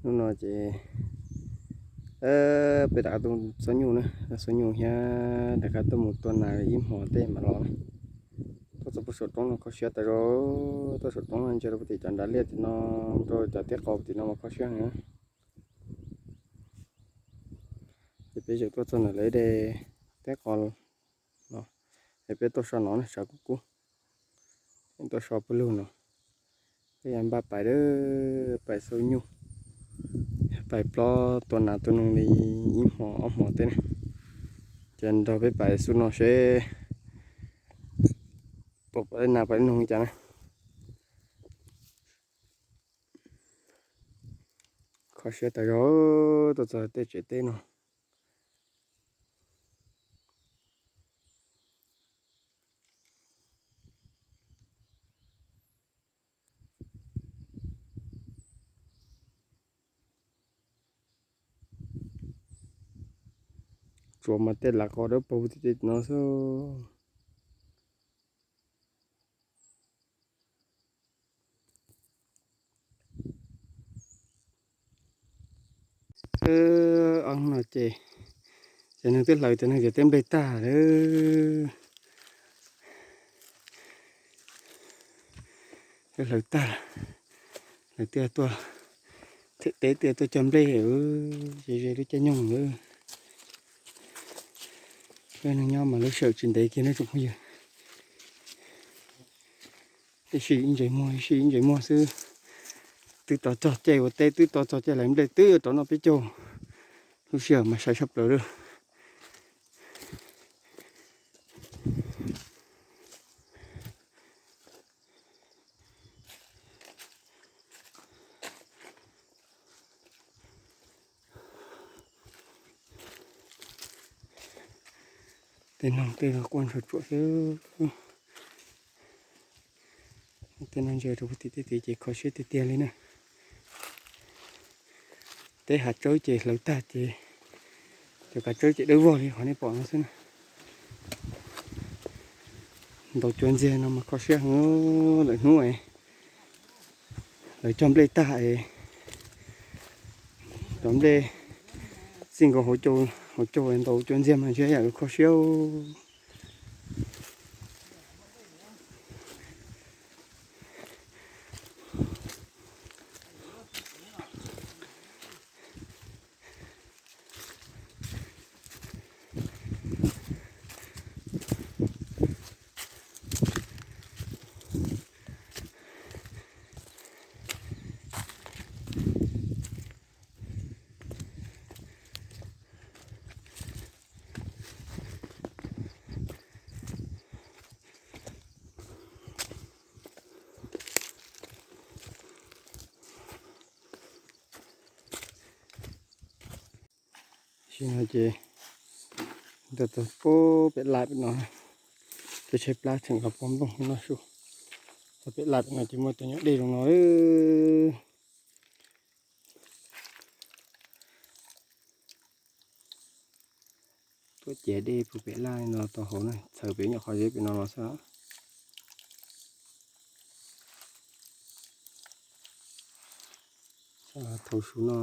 Hnub no ces peb rov qab tuaj xov nyuj na, xov nyuj thiab rov qab tuaj mus tua nas ib hmos tej mam los na. Tuaj txog puag saum roob no kho siab tas zog, tuaj saum roob no ntsia rau puag tim cov nrad liaj tim no, rau cov teb qos tim no mas kho siab heev. Ces peb tseem tuaj txog ntawm lawv daim teb qos no, es peb tuaj so no na, sawv kub kub, tuaj so pawg lug no. Peb yuav npaj pais, pais xov nyuj, pais plob tua nas tua noog li ib hmos ob hmos tej na. Ces nrog peb pais xov no seb puas pom nas pom noog li cas na. Kho siab tas zog, tuaj txog tej tsev teb no. Tsuas mas tej lav qos dawb paug tim tej no xwb. Eeb no ces, ces neeg twb hlawv cov neeg cov teb nplej tag lawm. Twb hlawv tag, lawv twb tuaj them teb, twb tuaj cog nplej, ze ze lub caij nyoog lawm. Peb neeg nyob mas lub sij hawm tsis ntev kiag nawb tsoom phooj ywg. Ib sij ib ntses muag, ib sij ib ntses muag xwb. Twb tau txog caij ua teb, twb tau txog caij hlawv nplej, twb yuav rov noj peb caug. Lub sij hawm mas sai tshaj plaws lawm. Tej noog tej los quaj ntsuag tsuam xwb. Tej no ntsia rau puag tim tej tid ces kho siab tiag tiag li na. Teb hav tsawb ces hlawv tag ces cov kav tsawb ces dawb vog li qhov nej pom no xwb na. Ntaus cua ntxiag no mas kho siab heev. Lawv hnub es lawv cog nplej tag es cov nplej txij nkaus hauv caug, ntaus cua ntxiag mas ntshe yam kho siab. Tam sim no ces tau txog pem laj pem no, peb tshaib plab tseem los pov nplooj noj su. Txog pem laj pem no ces muaj tus nyuam dej zoo no. Tuaj ciav dej puag pem laj no tau hauv na, txhawv pem nyuam qhov zeb pem no los xwb. Thaum su no,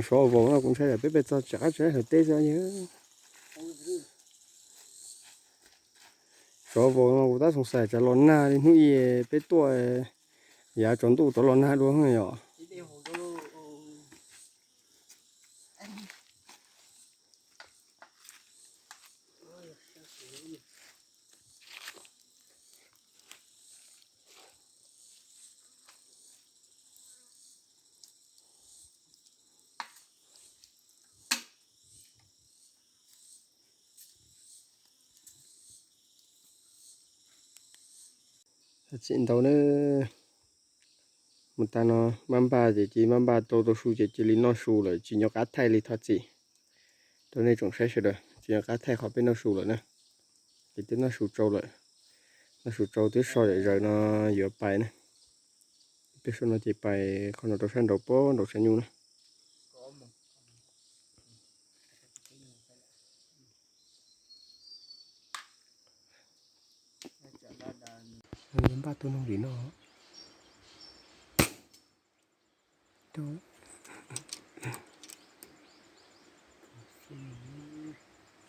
sov vauv no kuv ntshai yog peb pem txog tsam qab tsam hlawv teb xwb. Sov vauv no kuv tab xoom xaim tsam los nag li hnub ib peb tuaj, yav tsaus ntuj tod los nag dua yom. Thov txim ntau nawb. Mus tag no maj npaj ces cia li maj npaj rau tau su ces cia li noj su lawm, tsis nco qab thaij li, thov txim. Rau nej tsoom saib sawv daws, tsis nco qab thaij qhov peb noj su lawm na. Ces twb noj su tsau lawm, noj su tsau twb so zom zaws no yuav pais na. Peb so no ces pais qhov no rau sab nraud pem nraum tshav nyuj na. Npaj tus noog li no.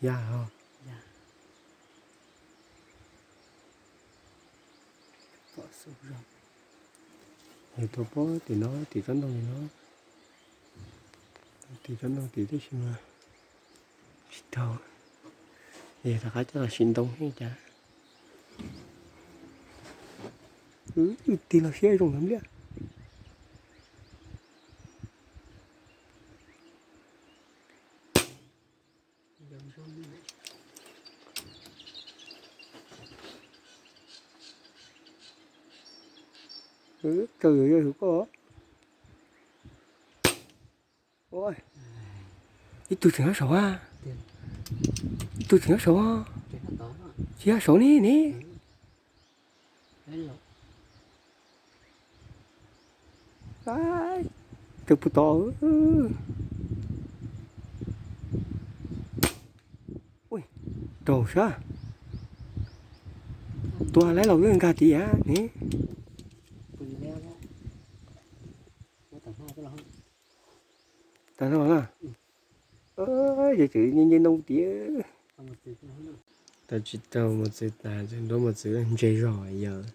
Ya os. Yog tus pob tim no, tim tsob ntoo li no, tim tsob ntoo tim tib si mas tsis tau. Yog rov qab coj los sim ntoo thiab cas. Wb tig los siab zoo lawm npliaj. Kaw yuav yog tus koj. Ib tug tseem nyob saud a. Ib tug tseem nyob saud. Tsis nyob saud ne ne. Tawg puag tod. Raug sab. Tua laib los wb nkag tid a ne. Tas no na. Yog tseem nce nce ntoo tiag. Tau tsis tau mos txwv tas, nrov mos txwv ntse zog yawg.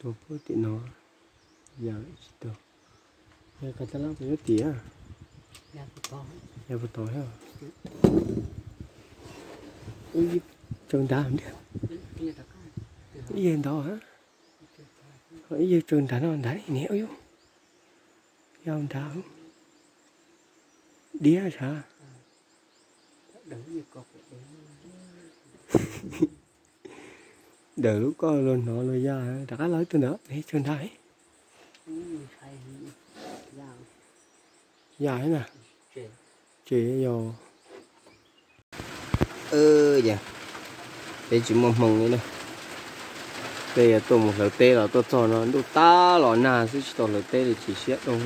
Tua puag tim no, ya tsis tau. Yog qhov tab lab tus yuav tiam, ya puag tod thiab. Ib tsawg nrad, ib yawg ntawd, ib yawg tsawg nrad no nrad ne, yog nrad diab sav. Daws lub koj luag hnov luag ya, rov qab los ib tug ntawd, tsawg nrad. Ya na, ces yog peb tsis muaj hmoo li na. Peb yuav tuaj mus hlawv teb los tuaj txog no ntuj tab los nag xwb tsis tau hlawv teb li, chim siab dua.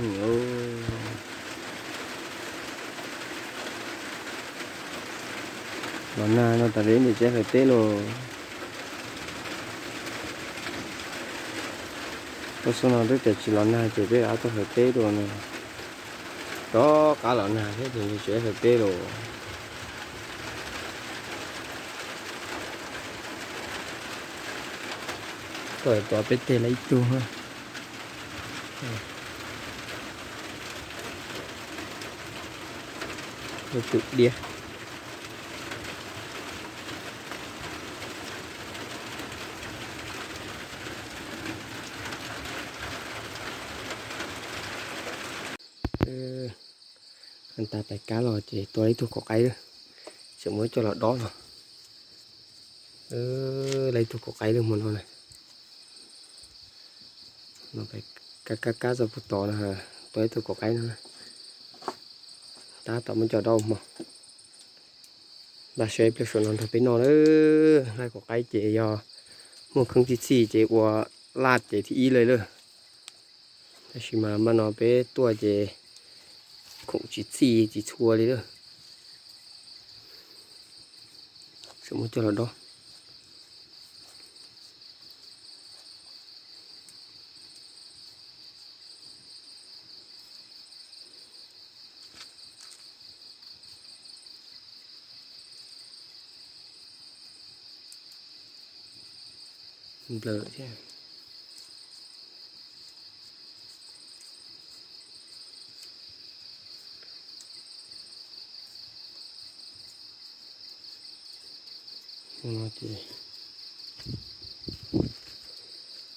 Los nag no tas li ntsis tsis hlawv teb lauj. Tuaj xub no twb tias tsis los nag ces peb rov qab tuaj hlawv teb dua no. Rov qab los nag thiab ces tsis hlawv teb lauj. Tuaj tua peb teg lawm ib tug. Tus diab. Ntag, pais kab los ces tua ib tug kaum qaib lawm, tseem muab coj los dob no. Lawv ib tug kaum qaib lawm hmo no na. Kab kab kab txog puag tod no, tua ib tug kaum qaib no. Tab tom muab coj dob hmo. Npaj siab ib pliag saum no nrog peb noj lawm. Laij kaum qaib ces yog muaj kheeb txhij txhij ces ua laj ces thib ib lawm lawm. Tab sis mas npaj no peb tuaj ces khoom tsis txhij tsis txhua li lawm. Tseem muab coj los dob. Nplawm thiab.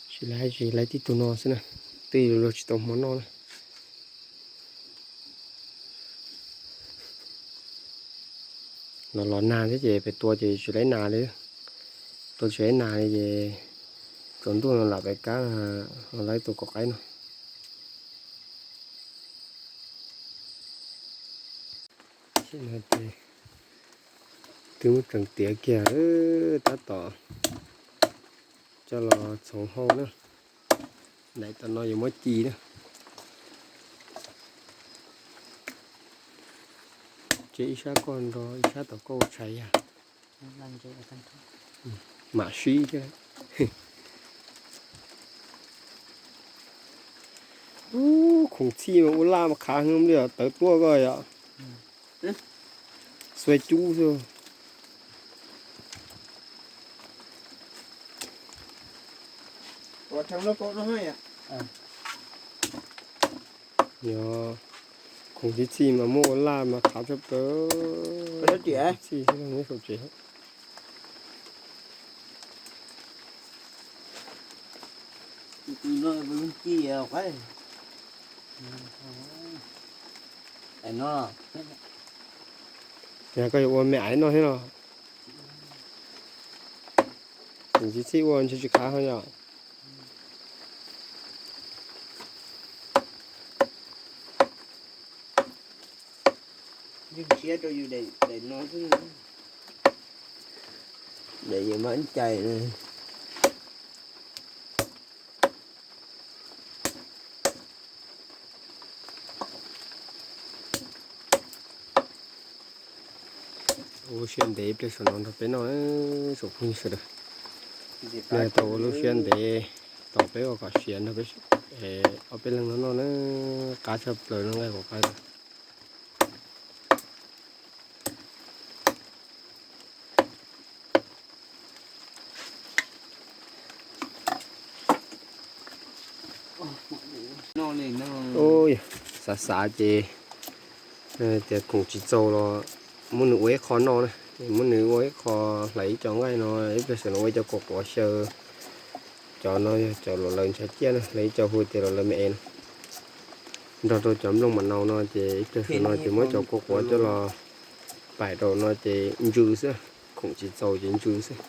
Tsis laib tsis laib tib tug no xwb na, twb yuav luag tsis tau hmo noj na. Los los nag thiab ces pem tua ces tsis laib nas li. Tua tsis laib nas li ces tsaus ntuj no lam pem kab los laib tua kaum qaib no. Ces Twb muab tseev tiav kiag, tab tom coj los txhoov hau na. Daim tom no yuav muab ci na. Ces ib sab koj nrog ib sab tom koj ua tshais yag. Mam sib thiab. Ub, khoom txhij mas ua laj mas khav heev li os, tawv tuaj koj yom. Xuav cub xwb. Yog khoom txhij txhij mas muab ua laj mas khav tshaj plaws. Txhij xwb, nyob saum tsev. Yog koj yuav ua me aiv no thiab los? Txhij txhij ua ntshe tsis khav heev yom. Yeej siab rau yus daim no xwb, daim yus mab cai na. Ua siab ntev ib pliag saum no nrog peb noj, tsoom phooj ywg sawv daws. Nej tau ua lub siab ntev tos peb ua kom siav nrog peb, ob peb leeg no noj na, qab tshaj plaws no nqaij quav qaib. Xav xav ces tias khoom tsis txaus los muab nws ua ib qho noj na, muab nws ua ib qho hlais ib co nqaij no, ib pliag saum no ua ib co quav quav xyaw. Cov no yog cov los lawv ntshav ciaj na, lawv ib co hu tias los lawv me es na. Nrog rau cov nplooj mam nau no ces ib pliag saum no ces muab cov quav quav coj los pais rau no ces ntsw xwb, khoom tsis txaus ces ntsw xwb.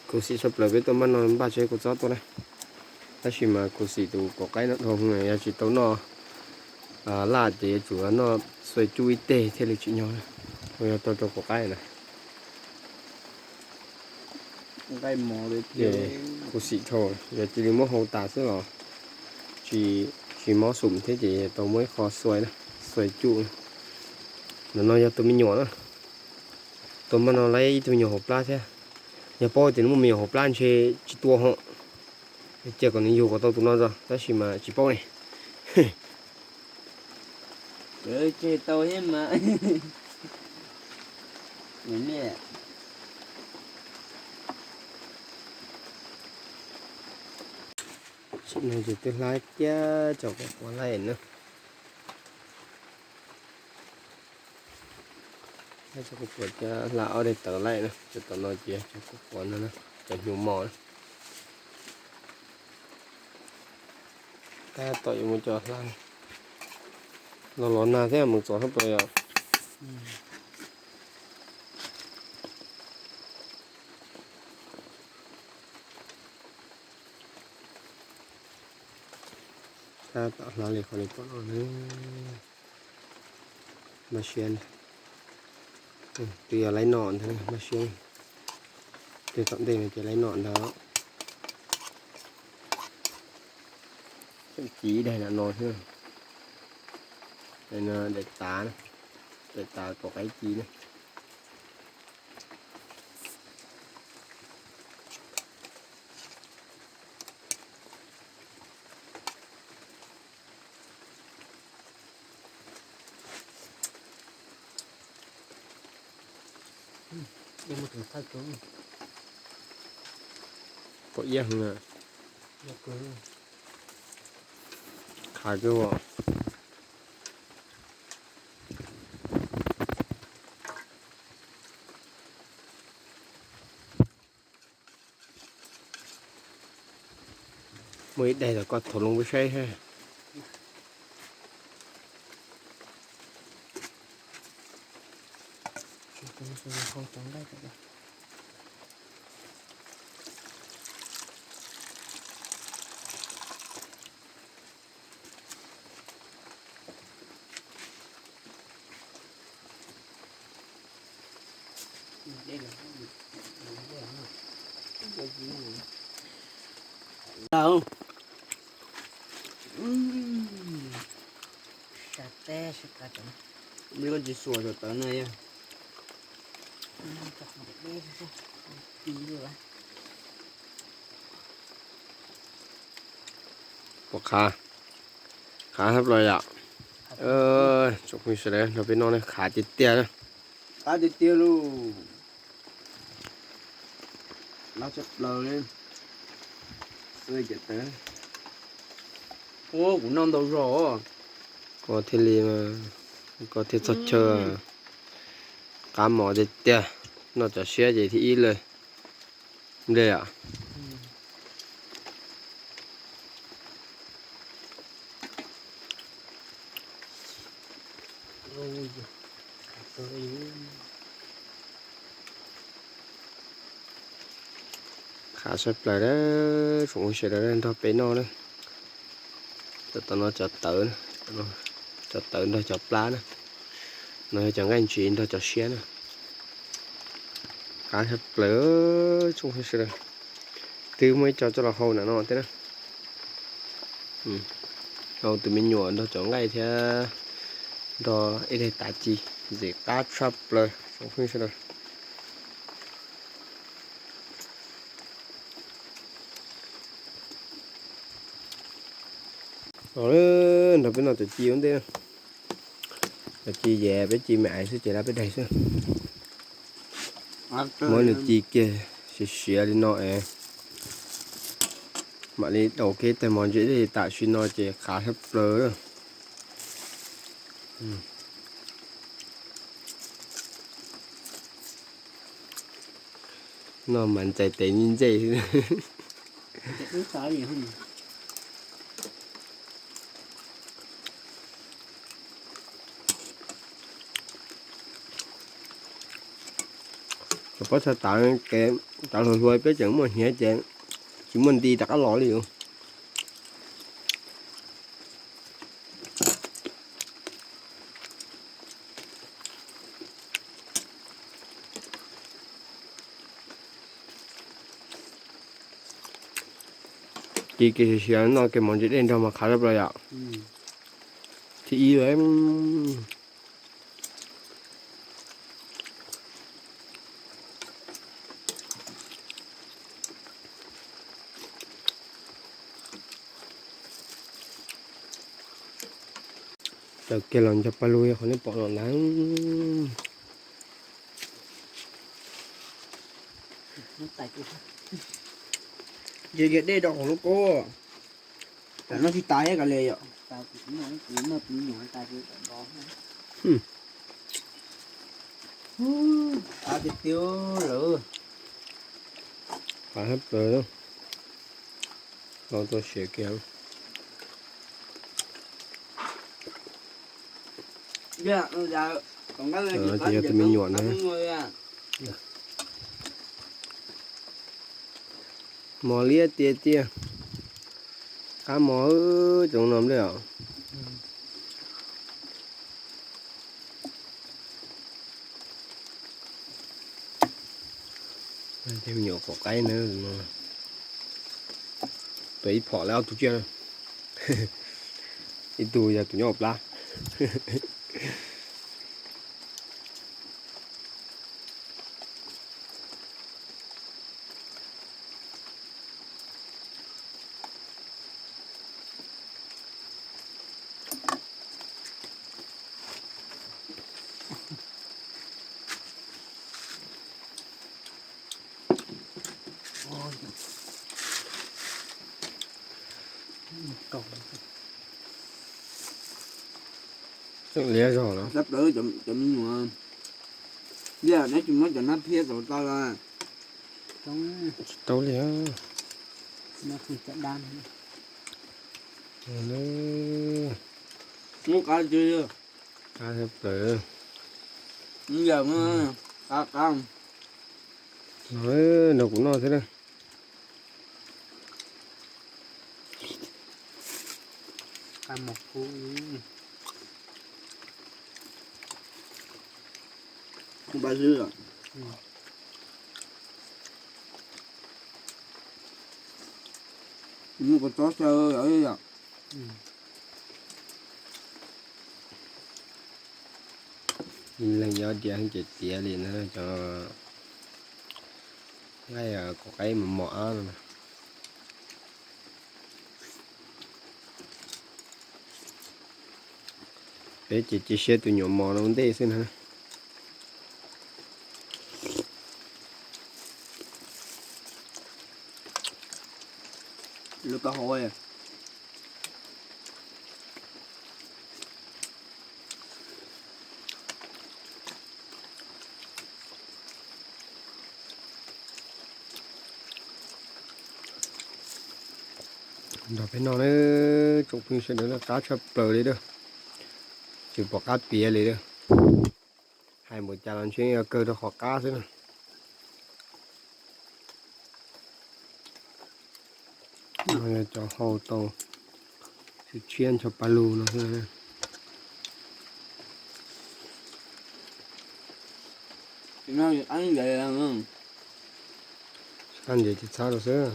Khuv xim tshaj plaws peb tuaj npaj no npaj tsis kua txob tuaj na. Tab sis mas khuv xim tus quav qaib no dhau, yog tsis tau noj laj ces yuav tsum noj xuav cub ib teg thiaj li tsim nyog na. Yog tau rau quav qaib na. Khuv xim dhau, yog cia li muab hau tas xwb los tsis mob xum thiab ces tau muab ib qho xuav na, xuav cub na. Ntawm no yog tus me nyuam na, tus npaj no laib ib tug me nyuam hauv plab thiab. Yog paub tias nws muaj me nyuam hauv plab ntshe tsis tua hos, cia kom nws yug kom tau tus no tso, tab sis mas tsis paub ne. Tseg tau thiab mas. Tam no ces twb hlab kiag cov quav quav laij na. Cov quav quav coj hlab ob daim tawv laij na, cov tom no ces cov quav quav no na, cov hnyuv mos na. Tab tom yuav mus cov hlab los los nag thiab mus txov hab plas yom. Tab tom hlab li qhov li pom no, npaj siab, twb yog laib noj ntag, npaj siab. Tej tom ntej no ces laib noj ntag. Tseem ci daim no thiab. Daim tav, daim tav quav qaib ci na. Pom iab heev na. Khav kawg os. Muaj ib daim los koj thauv loo peb saib seb. Koj tsis xuas saum tawv na yog. Puas qhav? Qhav tshaj plaws yom. Tsoom phooj ywg sawv daws, nrog peb noj na, qhav tiag tiag na. Qab tiag tiag lauj. Qab tshaj plaws li. Ua kuv noj ntau zog. Koj thiaj li, koj thiaj txog chaw. Qab mos tiag tiag, noj cov siab ces thib ib lawm. Nplej yom. Qhav tshaj plaws na, tsoom phooj ywg sawv daws nrog peb noj na. Cov tom no cov tawv, cov tawv nrog cov plab na. No yog cov nqaij ntsis nrog cov siab na. Qab tshaj plaws, tsoom phooj ywg sawv daws. Twb muaj ib co coj los hau ntawm no thiab na. Hau tus me nyuam nrog cov nqaij thiab nrog ib daig tav ci, ntxim qab tshaj plaws tsoom phooj ywg sawv daws. Los nrog peb noj cov ci ua ntej. Cov ci ces peb ci me ais xwb ces lawv peb daig xwb. Muab nws ci kiag siav siav li no es mam li daus kiag tag mov ntse dej tam sim no ces qhav tshaj plaws. Noj mas ntxais tes ntxej ntxej. Cov pob txha tawv ces cov hluas hluas peb tseem muaj hniav ces tsis muaj nti rov qab los li os. Ci kiag siav siav noj kiag mov ntse dej nrog mas qhav tshaj plaws yom. Thib ib. Tawm kiag los nco paj lug qhov nej pom no ntag. Yog dej rau hauv lub koob, tam no tsis tas thiab kav liam yom. Qab tiag tiag lawm. Qab tshaj plaws. Los tau siav kiag. Ces yog tus me nyuam na. Mos liab tiag tiag. Qab mos cov no nplej os. Tej me nyuam qaum qaib na, tuav ib phom lawm ob tug tsiaj na. Ib tug yog tus nyob hauv plab. Tseem liab zog los. Cov me nyuam, neb tsis muab cov nab phiab rau tau los? Tsis tau li. Muab qab, qab tshaj plaws. Qab qab. Nrog kuv noj thiab na. Kuv pab xwb os. Mus kom txob xyaw yom. Leej yob diav ces tiav li na, cov nqaij kuv qaib mos mos ab no. Peb ces cia siab tus nyuam mos no ua ntej xwb na. Lub taub hau. Nrog peb noj na, tsoom phooj ywg sawv daws, qab tshaj plaws li a, tsis pom qab piav li a. Hais npaum cas los ntshe yog kawg rau qhov qab xwb na. Cov hau tau tshiab ncho pa lug no xwb. Sab ntses tsis txhob rau xwb.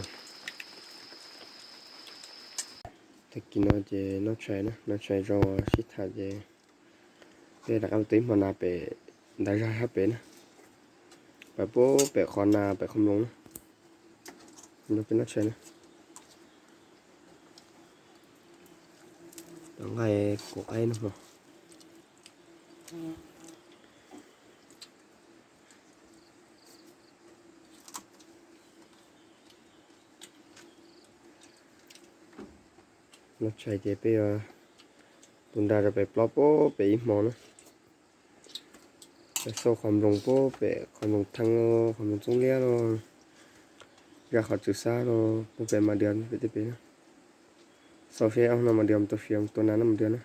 Tag kis no ces noj tshais na, noj tshais rau sib tham ces peb rov qab mus ib hmo nas pem ntav zag sab pem na. Pem puag pem qhov nas pem qhov mloog na. Nrog peb noj tshais na. Nqaij kuv qaib no. Noj tshais ces peb yuav tu nra rau pem plob puag pem ib hmo na. Xauj qhov nploos puag pem qhov nploos theej los, qhov nploos txoob liab los, zaj qhov tswm xab los puag pem mas diam pem tej pem na. Xauj seb ob no mas diam tau siav tua nas no mas diam na.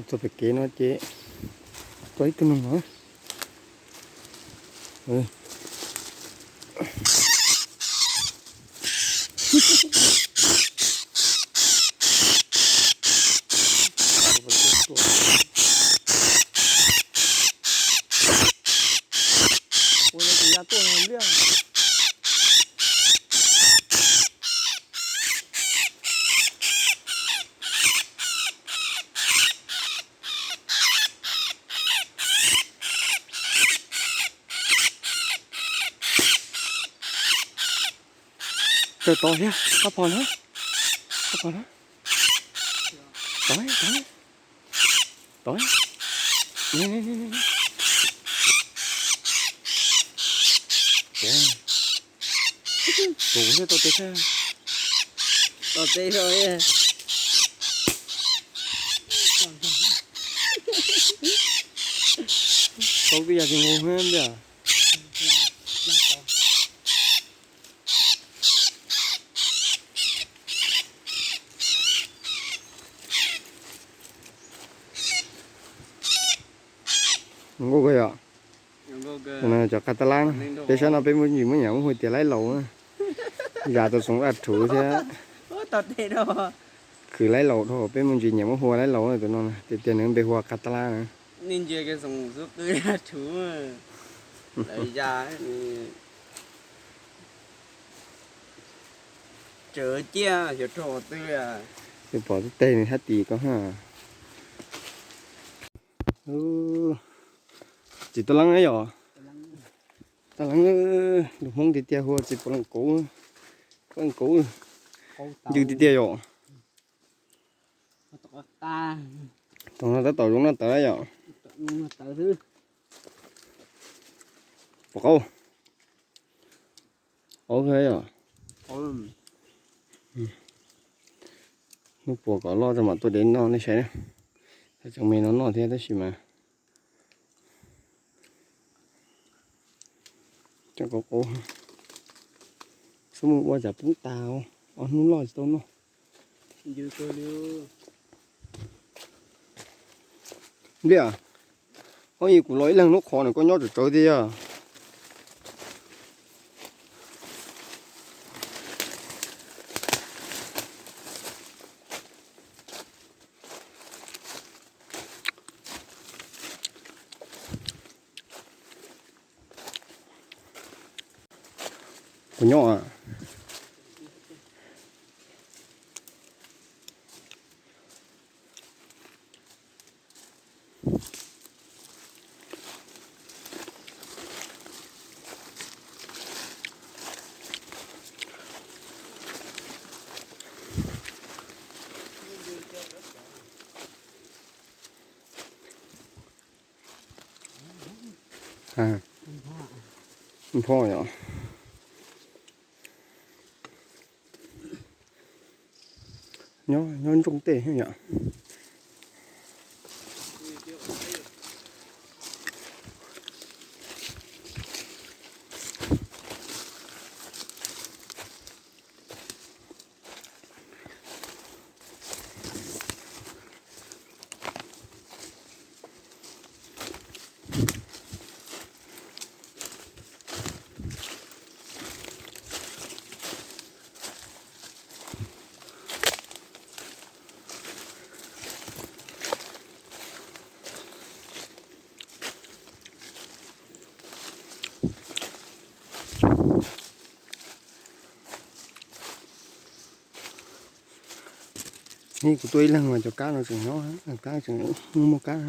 Txog pem kev no ces tau ib tug noog no. Ua li tus ya tuaj no npliaj. Tawm tod thiab, kab pom na, kab pom na. Tod, tod, tod. Tus thiab tau tes thiab. Tau tes rau. Tau twb yog tsis nqus thiab ntiag. Nqus kawg yom. Cov qab tab lab, peb sab no peb muaj ntsis muab nyiam muab hu tias laib laus na. Zas tau xoov daj rhuv thiab. Khwv laib laus dhau, peb muaj ntsis nyiam muab hu laib laus na, tus no tias tias nws npe hu ua qab tab lab na. Twb pom tib teg nws hab tis ko ha. Txiv tab leeb na yom. Tab leeb, lus Hmoob tiag tiag hu txiv puav leej kauv, puav leej kauv, ncw tiag tiag yom. Tus no tab tom zoo noj tawv yom. Puas qaub? Qaub thiab yom. Hnub puas kom loj rau mam tuaj de noj nej saib na. Tseem me no noj thiab tab sis mas cov qaub qaub, xub mus ua cas poob tas, ob hnub loj tsis tau noj. Npliaj, koj yim kuv los ib leeg lub qhov no koj nyob tsawv tsawv tiag. Puas nyob? Npho yom. Nyob, nyob ntsooj tej yom. Kuv tuaj ib leeg mas cov kab no tseem nyob, kab tseem muaj kab.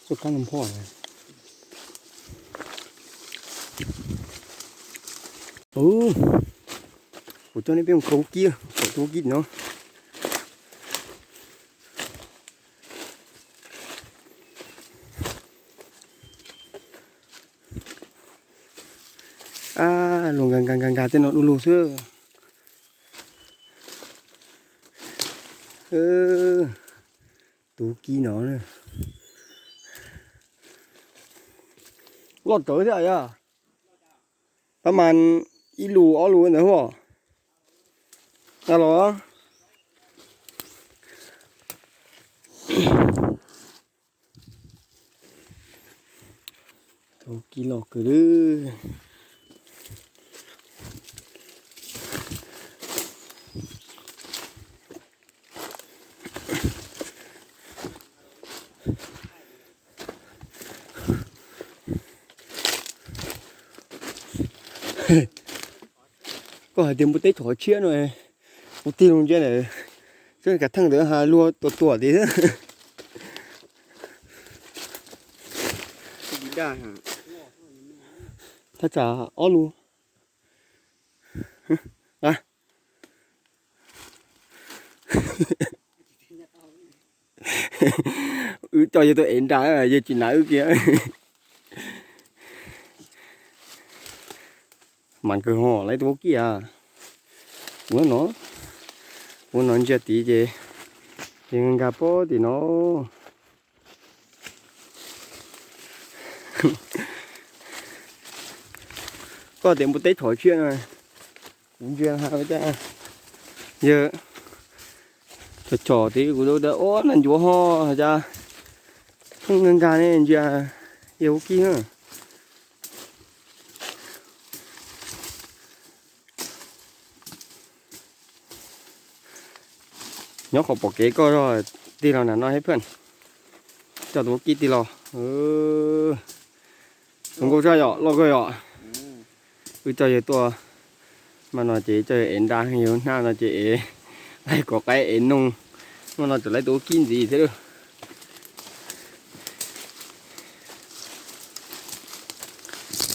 Tuaj kab no npho. Kuv coj nej peb mus khaws kib, khaws tus kib no. Ab, luag nkag nkag nkag nkag tej no du lug xwb. Tus kib no loj rawv thiab yog. Pab mas ib lus ob lus ntawd huaj. A los. Tus kib loj kawg li. Koj hais tias npua teb tshov tshiab no, kuv tig loo ntsia ntawd, tsob kav theej ntawd luag tuam tuam tiag. Thaj tsam ob lus. Wb coj yawg tuaj ev nra, yawg tsis hnav wb kiag. Mas kawg ho lawv tus vaub kib a. Kuv no, kuv no ntsia tid ces, ces nkag pob tim no. Koj tias npua teb tshov tshiab no, kuv ntsia ha cas yawg tshov tshov tid kuv tias ua nas ncuav ho cas nkag nkag ne ntsia yawg vaub kib na. Nyob qhov pom kev koj tig los nram no thiab phooj. Coj tus vaub kib tig los. Zoo nkauj zaj yom, loj kawg yom. Wb coj yawg tuaj, mas no ces coj yawg ev nra, yawg hnab no ces ev, laij kov qaib ev noog, mas no tseem laib tus vaub kib ntxiv thiab lauj.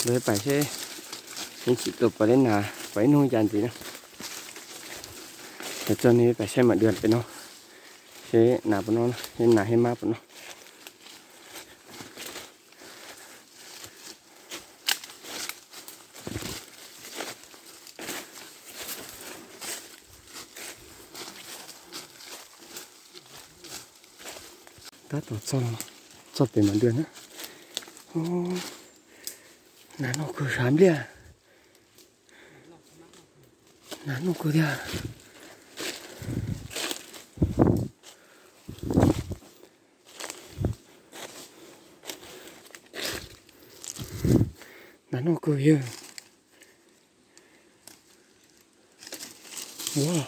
Lawv pais seb, ib chim tuaj pais leb nas pais ib noog cas ntxiv na. Coj nej pais saib mam dua pem no, seb nas puas noj, seb nas thiab mab puas noj. Tab tom txog, txog pem mam dua na. Nas noj kawg sav npliaj. Nas noj kawg thiab. Nas noj kawg yawg. Ua,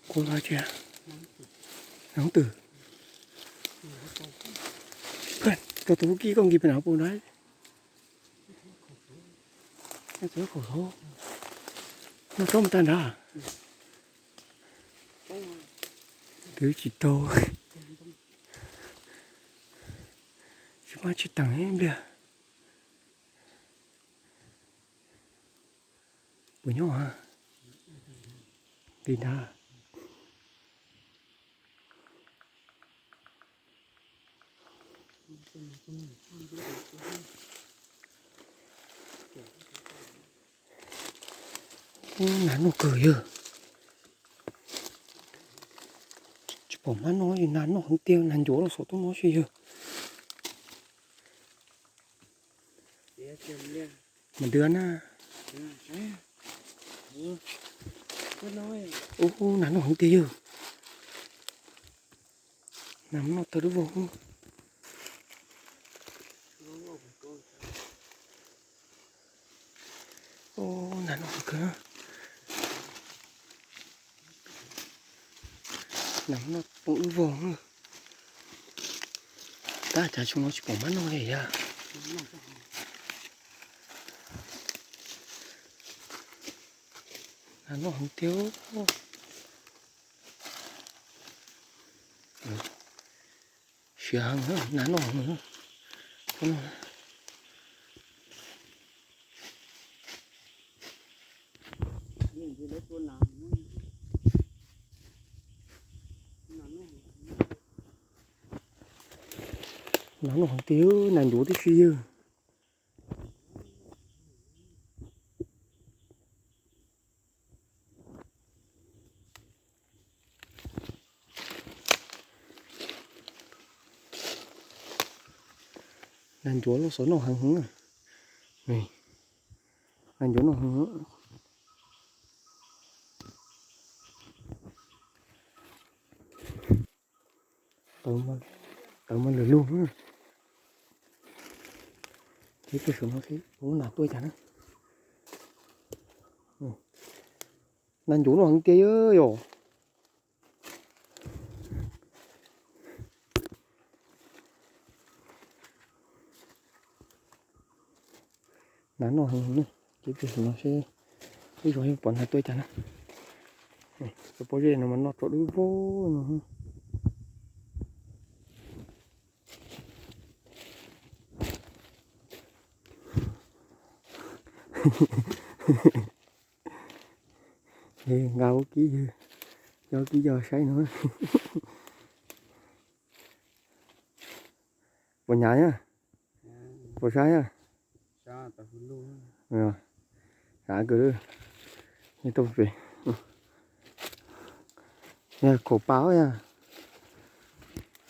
kuv los tsis, hoob twg? Koj tus hub kib koj nkig pem no pub na. Noj tsob mus tag nrad. Twb tsis tau. Tsis maj tsis teem ib pliag. Puas nyob? Li ntawd. Nas noj kawg yawg. Tsis pom hmab noj, nas noj heev tiag, nas ncuav los saum toj no xwb yawg. Mas dua na. Ub, nas noj heev tiag yawg. Nas noj tawg dub vog. Ub, nas noj heev kawg. Nas noj poob dub vog. Tab cas xyoo no tsis pom hmab noj li yawg. Nas noj heev tiag. Siav heev, nas noj heev. Nas noj heev tiag, nas ncuav tib si yawg. Nas ncuav los saum noj heev heev. Nas ncuav noj heev. Tawv mas lwm lug. Ces pem saum no seb ua nas tuaj cas na. Nas ncuav noj heev tiag yom. Nas noj heev, ces pem saum no seb ib zaug pom nas tuaj cas na. Cov pob zeb no mas noj tso dub vog no. Nqa ua kib yawg, cov kib yawg saib no. Puas hnyav na? Puas saib na? Sav kawg, tau pem. Khoom pas yog.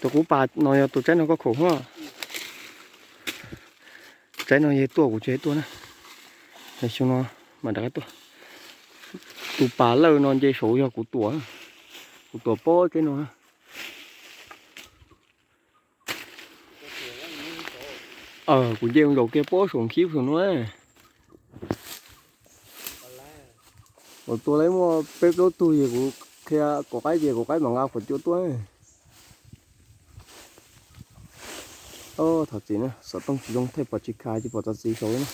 Tus kuv pas no yog tus tsaib no koj khoom hos. Tsaib no yog tuaj kuv tsis tuaj na. Xyoo no mas rov qab tuaj. Tus pas lawj no nce saud yog kuv tuam, kuv tuam pob tsaib no. Kuv nce zaum kiag pob saum khib saum no. Kuv tua lawv muaj peb plaub tug ces kuv qhia kuv qaib ces kuv qaib mam nqa qhuav cua tuaj. Thov txim na, xov tooj tsis zoo thaij pom tsis khav ces pom txov txiv saud na.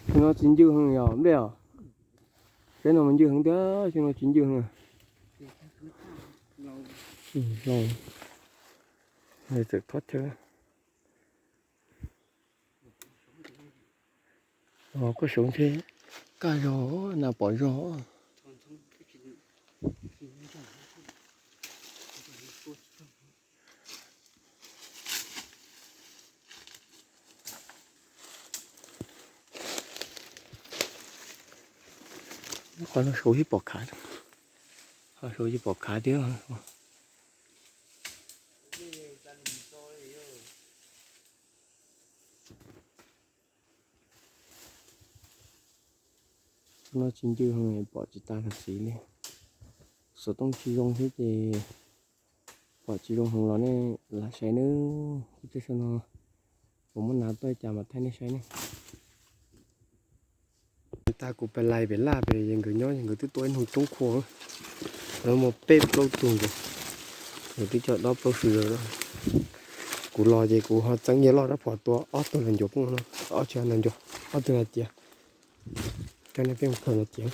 Xyoo no tsis ncw heev yog nplej os. Tsaib no mas ncw heev tiag, xyoo no tsis ncw heev. Txawm thob chaw. Koj saud ntshe kaj zog, nas pom zog. Qhov no saud yeej pom khav, qhov saud yeej pom khav thiab. Hnub no tsis ncw heev pom tsis tas tam sim li. Xov tooj tsis zoo thiab ces pom tsis zoo heev los nej lam saib nawb. Tej saum no kuv muab hnav tuaj cas mas thaij nej saib ne. Tag kuv pais lais pem laj pem ces nkawd nyob ces nkawd twb tua ib nug coob khuam, lawv muaj peb plaub tug nkaus, nkawd twb coj dob plaub sw zog. Kuv los ces kuv ho txeeb yawg loj rab phom tua ob tug nas ncuav poob no, ob tug nas ncuav, ob tug nas ciav. Coj nej peb mus khaws nas ciav.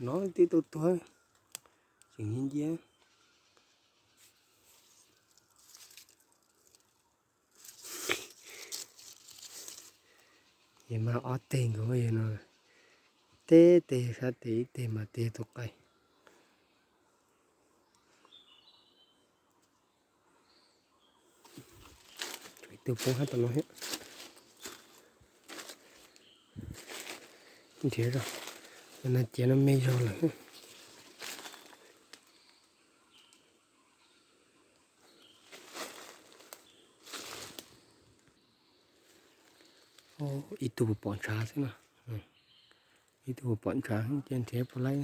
No twb tau tuag, tseem nciab nciab. Yog mas ob teg nkaus no, teb teg sab tes ib teg mas tes tus qaij. Ib tug poob hab tau no thiab. Nrhiav zog, nas ciav no me zog lawm. Ib tug puas pom ntshav xwb no, ib tug puas pom ntshav ces nrhiav puas laib.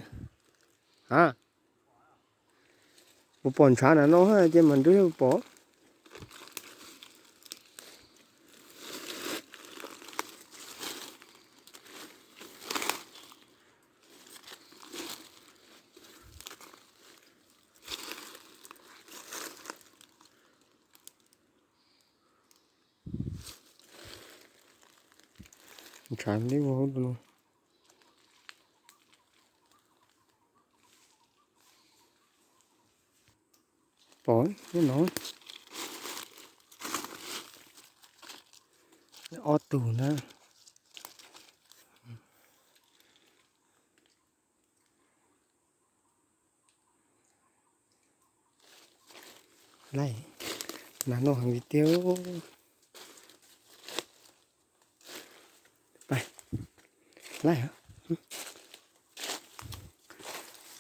A, puas pom ntshav na no ces mam nrhiav puas pom. Ntshav li vau no. Pom no, ob tug na. Laij, nas noj heev li tiag. Laij,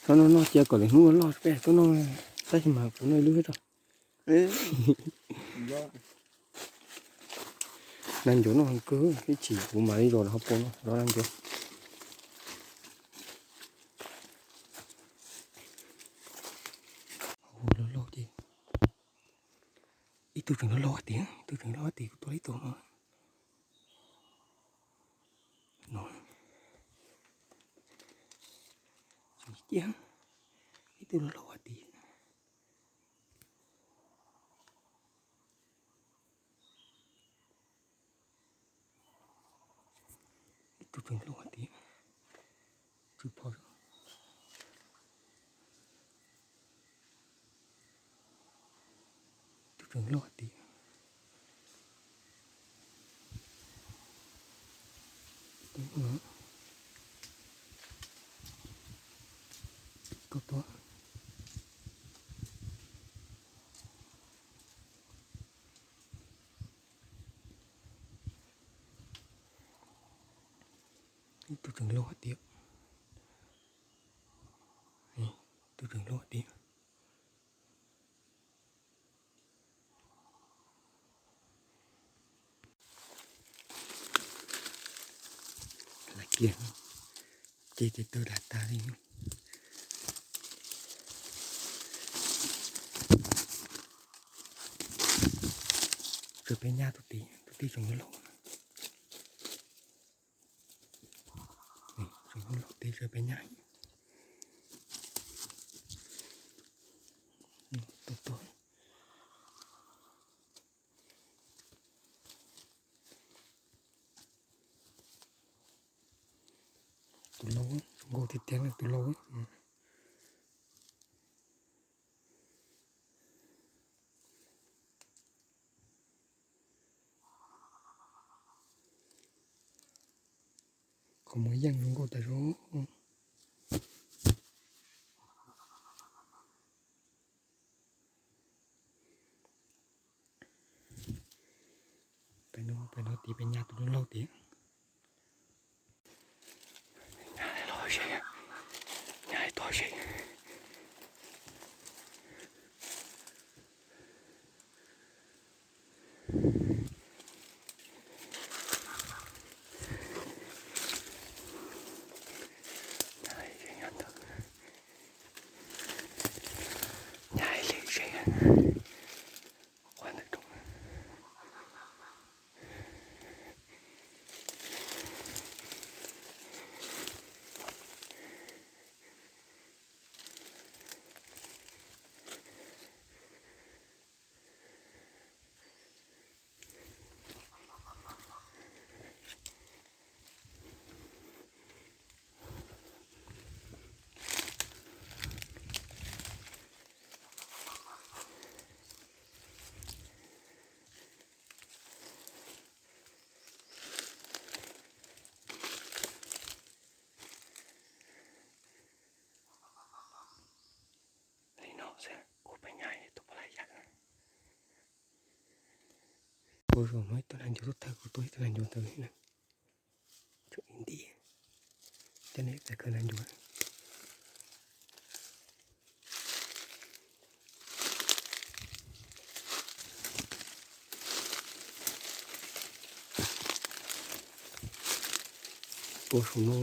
txhob noj noj cia kom lwm hnub loj peb tuaj noj, tab sis mas kuv noj ib lub thiab tso. Nas ncuav noj heev kawg, ib chim kuv mam li zos rau hauv paus no los nas ncuav. Hu loj loj ces ib tug tseem loj loj tiag, ib tug tseem loj tiag, kuv tua ib tug no. No, ib tug loj loj tiag. Ib tug tseem loj tiag, tsw phom. Ib tug tseem loj tiag. Koj tuaj. Ib tug tseem loj tiag. Ib tug tseem loj tiag. Lam kiag, ces tes taw lam tag li. Tsawg peb nyab tus tij, tus tij tseem loj. Tseem loj tij tsawg peb nyab. Tus tuag. Tus laus, zoo nkauj tiag tiag na tus laus. Qhov muag yeej zoo nkauj tas zog. Peb no, peb no tid, peb nyab tus laug laug tid. Nyab los ze, nyab tog ze. Nyab li ze, qhov ntawd rau. Li no xwb kuv pab nyab tus poj laib yam. Ua zaum no ib tug nas ncuav, tub thawj kuv tua ib tug nas ncuav ntawd na. Tseem nti, coj nej txais kawg nas ncuav. Tua saum no,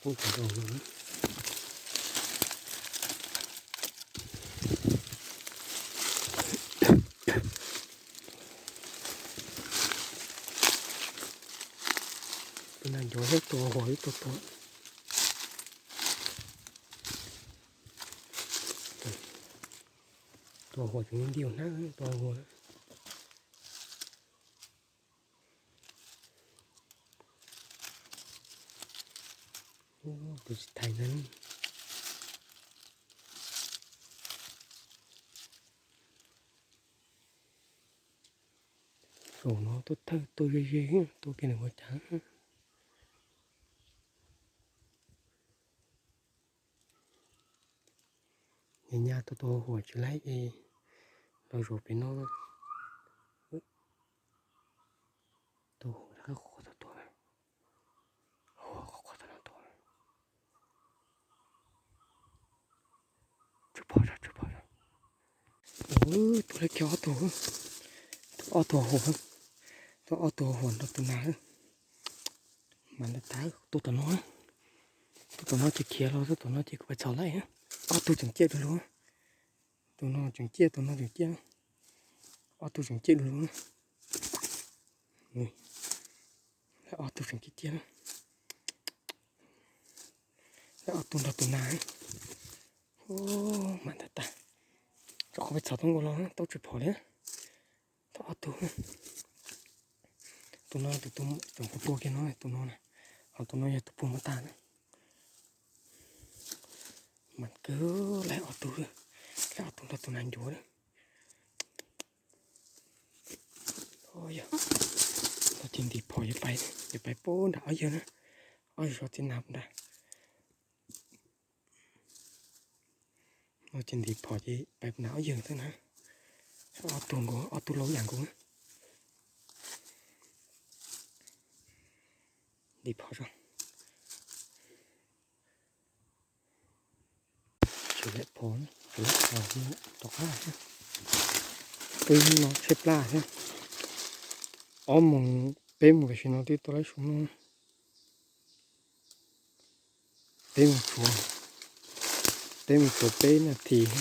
tua saum no. Tus nas ncuav thiab tus huam ib tug tua. Tus huam tseem nti hnab tus huam. Tus tsis thaiv ntag. Zaum no tuaj thawj tuaj ze ze, tuaj kiag nws ua cas. Nyab nyab tuaj tua huam tsis laib ces los zaum pem no. Tua huam qhov qhov tod tuaj, huam qhov qhov tod no tuaj. Tsw pom zog, tsw pom zog. Ua, tua lawm kiag ob tug, ob tug huam, tua ob tug huam nrog tus nas. Mas ntawd tas, tua tom no, tua tom no ces khiav los, tua tom no ces kuv pais txhom laij. Ob tug tseem ciaj du lug, tus no tseem ciaj, tus no tseem ciaj, ob tug tseem ciaj du lug. Lawv ob tug tseem ciaj ciaj, lawv ob tug nrog tus nas. Mas ntawd tas, rau qhov pais txhom tau nkaus los tau tsw phom li. Tau ob tug. Tus no tus, tus kuv tua kiag no tus no na, ho tus no yog tus puag npaj tag na. Mas kawg, lawv ob tug, lawv ob tug nrog tus nas ncuav na. Yog, no ces ntim phom yuav pais, yuav pais puag nram ob yawg na, ob yawg zov txiv nas nrad. No ces ntim phom ces pais puag nram ob yawg xwb na. Ob tug nkaus, ob tug laus yam nkaus. Ntim phom zog. Tsis lawm phom, tsis lawm phom, rov qab thiab. Peb hnub no tshaib plab thiab. Ob moos peb moos tam sim no twb tuaj laib su no. Peb mus tshuav, peb mus tshuav peb nas this,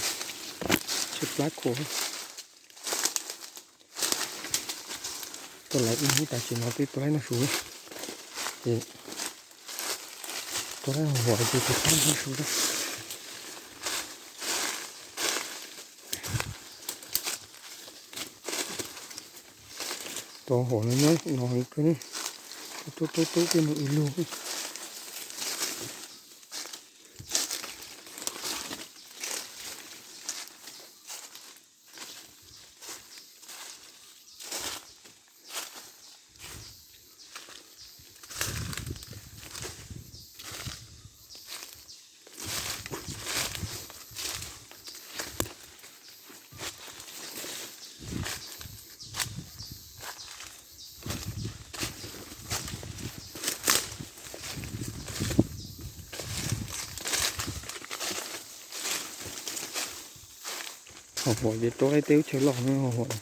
tshaib plab khuav. Tuaj lawm ib hnub tam sim no twb tuaj laib noj su, ces tuaj laib huam ces tus qab noj su na. Tus huam no nyob no heev kawg, tub tub tub tub tib mus ib lug. Huam ces rau laib teb lub chaw loj no huam.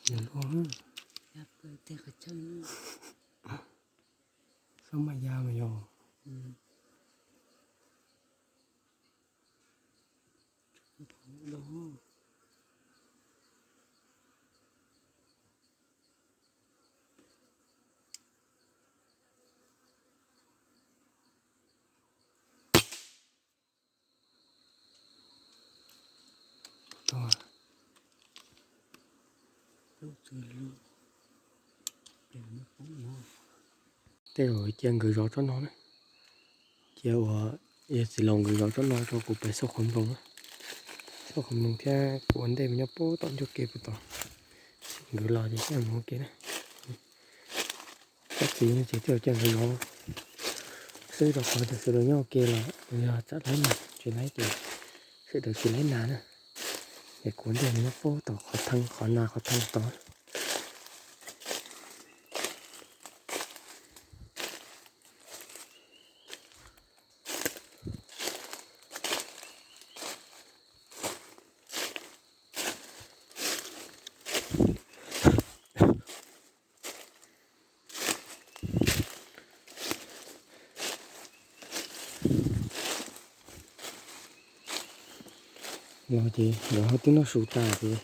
Yog luaj, xab maj ya mas yog. Tej zaum cia nkawd zov tsob no na. Cia uas yog txiv laus nkawd zov tsob no rau kuv pem xauj qhov nploos na. Xauj qhov nploos thiab kuv ua ntej mus nyob puag tom ncauj ke puag tod. Nkawd los ces thiaj mus ua ke na. Tsob txiv no ces tej zaum cia nkawd zov xwb rau qhov tias sawv daws nyob ua ke los yog tsam laib mas tsis laib ces sawv daws tsis laib nas na. Es kuv ua ntej mus nyob puag tom qhov thaj, qhov nas qhov thaj tod. No ces nkawd ho twb noj su tas ces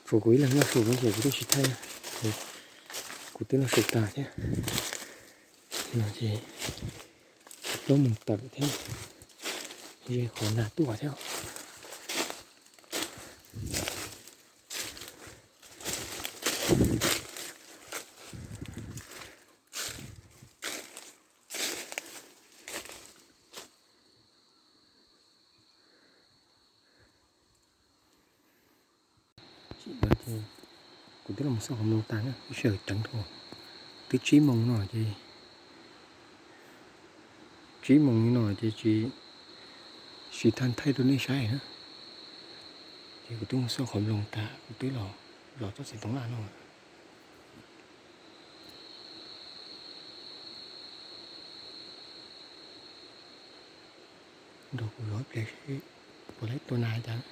tshuav kuv ib leeg noj su no ces kuv twb tsis thaij, kuv twb noj su tas thiab. No ces plaub moos tawm thiab, ze qhov nas tuaj thiab. Kuv twb los xauj qhov nploos tas na, ib sij hawm tseev dhau, twb tsib moos no ces, tsib moos li no ces tsis, tsis tau thaij rau nej saib na. Ces kuv twb mus xauj qhov nploos tas kuv twb los zov tsob txiv toov laj no. Nrog kuv zov ib pliag seb puas laib tua nas cas.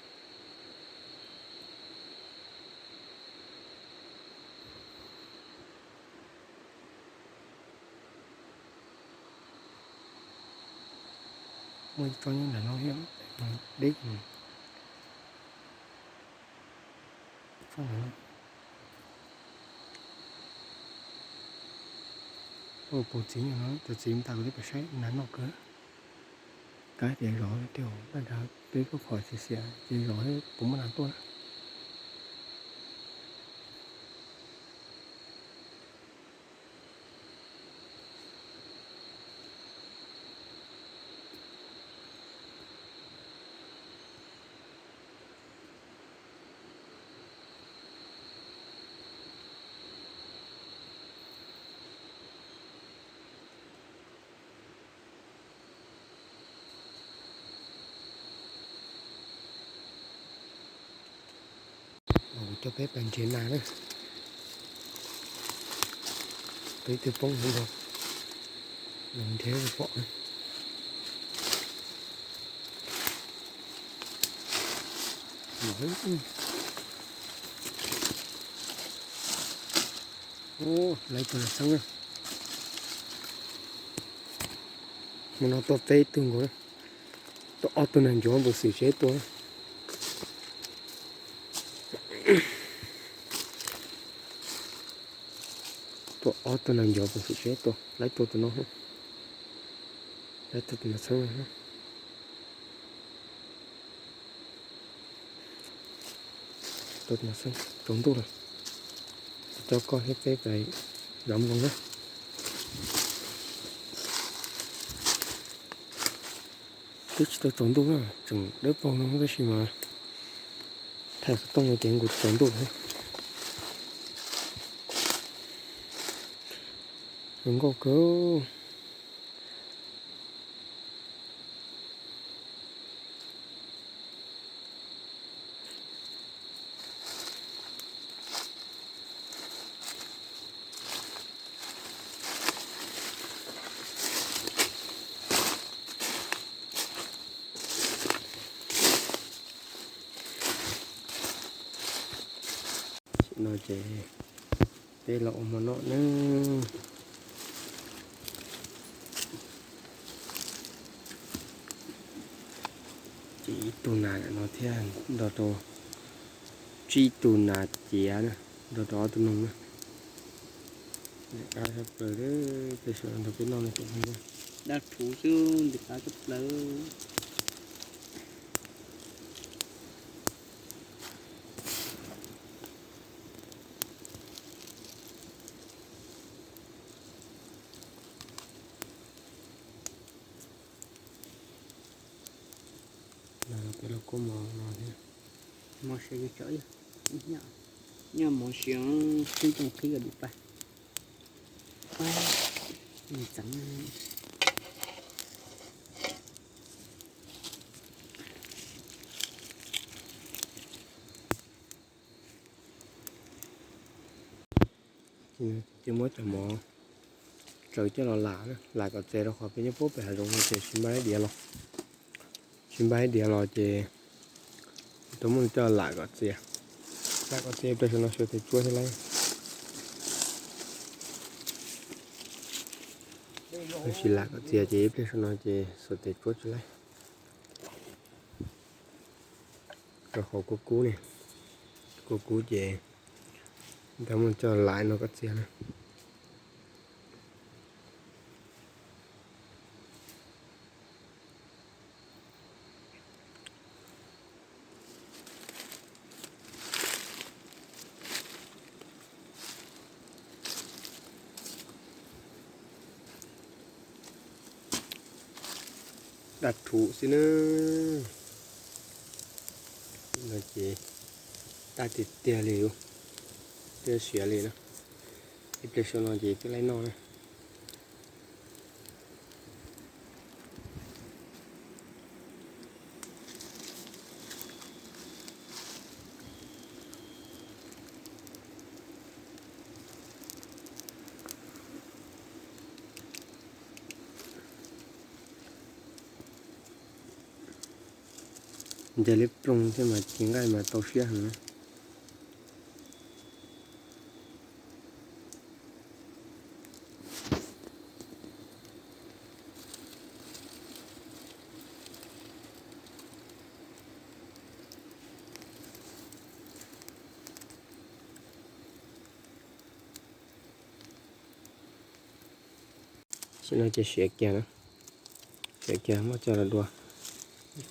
Muaj ib tsob nyob ntawm no thiab, deb. Ua puas txiv no, cov txiv tas kuv twb pom saib nas noj kawg. Kav tias zov tej zaum peb kuj qhov xiav xiav ces zov puas muaj nas tuaj na. Kuv coj peb pais nrhiav nas na. Peb twb poob hauv zos, nrhiav pom. Lawv tus nas xeeb na. Hmo no tuaj peb tug nkaus na. Tuaj ob tug nas ncuav npum xwm tsev tuaj. Tuaj ob tug nas ncuav npum xwm tsev tuaj, lawv tuaj tus no. Lawv tuaj tus nas xeeb. Tuaj tus nas xeeb tsaus ntuj lawm. Coj koj thiab peb pais zov nploog na. Twb tsis tau tsaus ntuj na, tseem dawb paug no tab sis mas thaij xov tooj no ces nkaus tsaus ntuj thiab. Zoo nkauj kawg. Tam sim no ces peb los ua hmo noj nawb. Ces ib tug nas no thiab nrog rau tsib tug nas ciav na, nrog rau ob tug noog na. Dab tshaj plaws, peb sawv daws nrog peb noj no ces dab rhuv xwb, ntxim qab tshaj plaws. Peb los kuaj mov no thiab. Mov siav cov, nyob mov siav xwb, ntoo qhib kom dim pa. Txeev. Ces muab cov mov tsaws coj los lam, lam kom txias rau qhov peb nyob puag pem hav zoov no ces tsis npaj ib diav los, tsis npaj ib diav los ces tau muab coj lam kom txias, lam kom txias ib pliag saum no xuas tes tsuab thiaj laib. Tab sis lam kom txias ces ib pliag saum no ces xuas tes tsuab tsis laib. Rau qhov kub kub ne, kub kub ces tau muab coj lam no kom txias na. Dab rhuv xwb na. No ces tag tiag tiag li, twb siav li na. Ib pliag saum no ces twb laib noj na. Ncaig liab ploog thiab mas ci nqaij mas tau siab heev na. Tam sim no ces siav kiag na, siav kiag muab coj los dua.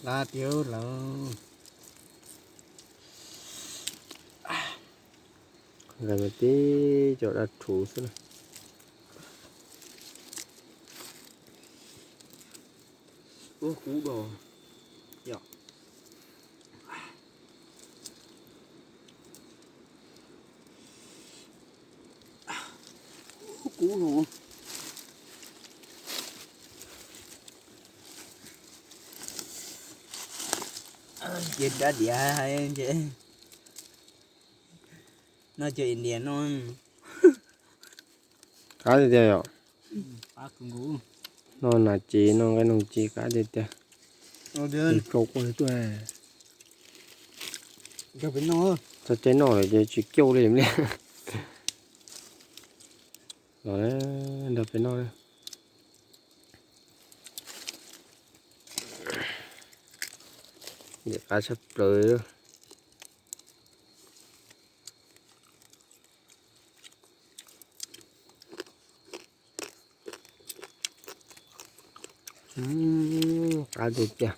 Qab tiag lawm. Nqaij mas tib co dab rhuv xwb na. Ua kub dos, yom. Kub no. Ces dab diav hais ces no cov India no. Qab tiag tiag yom. No nas tsev no nqaij noog ci qab tiag tiag. Rau ua tuaj. Txog caij noj lawm ces tsis cauj li li. Los nrog peb noj. Ntxim qab tshaj plaws. Qab tiag tiag.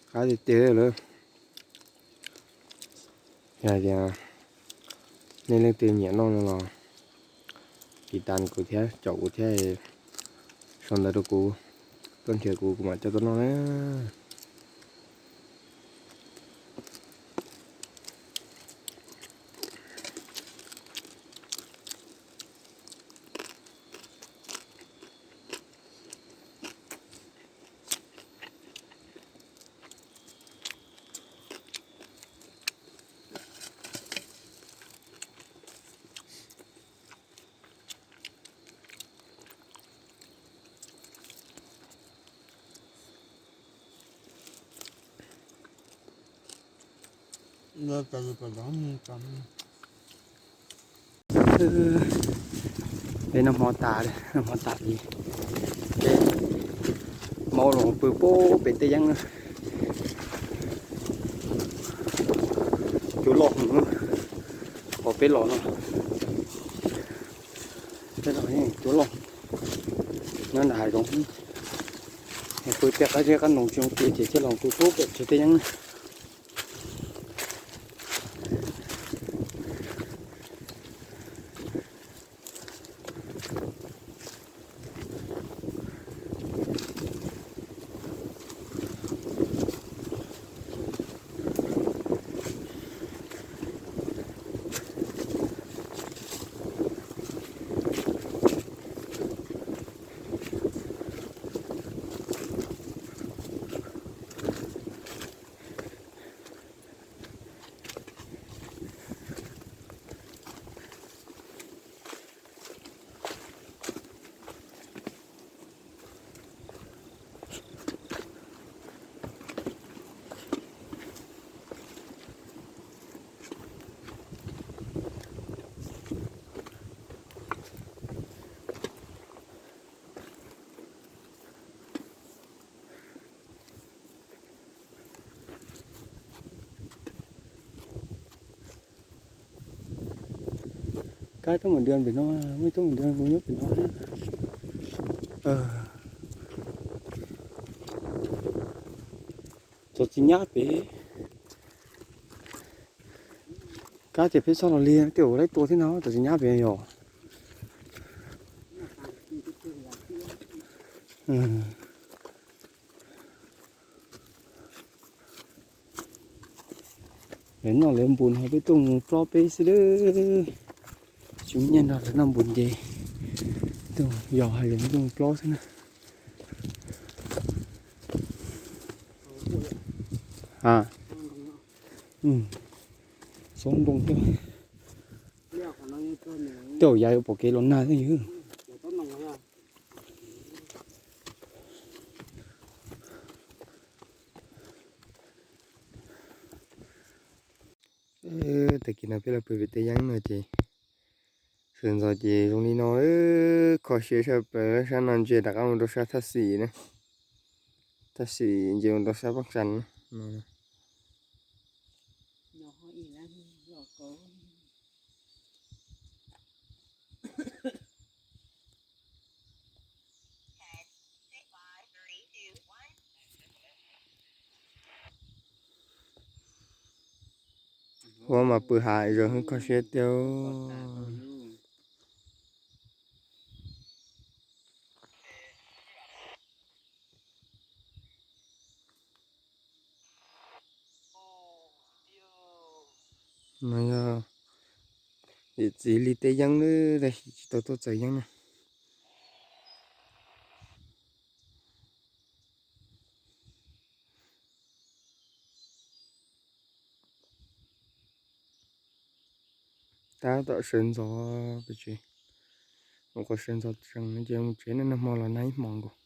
Qab tiag tiag lawm. Yog tias nej leej twg nyiam noj no los tiv tas kuv thiab, caum kuv thiab, sau ntawv rau kuv, tuaj nrhiav kuv, kuv mam coj tuaj noj na. Peb noj hmo tas, noj hmo tas ces peb maub los pw puag pem tej yeeb na. Cua loj heev, qhov peb los no, peb los cua loj, nyob nram hav zoov. Pw pem qab zeb qab ntoo tsis zoo pw ces thiaj los pw puag pem tsev tej yeeb na. Kab tuaj mus dua pem no, muaj tuaj mus dua kuv nyob pem no. Txog txiv nyab pem. Kab tias peb txhob los li tej zaum laib tua thiab no, txog txiv nyab pem yog. Lawv noj lawv npus no peb tuaj mus plob peb xwb lawm. Tsis muaj nyiaj nrog lawv noj npus ces tuaj yos hais lus tuaj mus plob xwb na. Xob ntoo thiab. Tej zaum yav yuav pom kev los nag thiab yog. Tag kis no peb los pw pem tej yeeb no ces sawv ntxov ces zoo li no, kho siab sab plaws, sab no ntsia rov qab mus rau sab thaj xim na. Thaj xim ntsia mus rau sab Paj Xas no. Huab mas pw hav zoov hwj kho siab tiag. No yog niam txiv li tej yeeb lawm, tsis tau tuaj txawm yeeb na. Tab tom sawv ntxov pes tsev, mus qhov sawv ntxov tsees no ces mus tsev, nag hmo los nag ib hmos nkaus.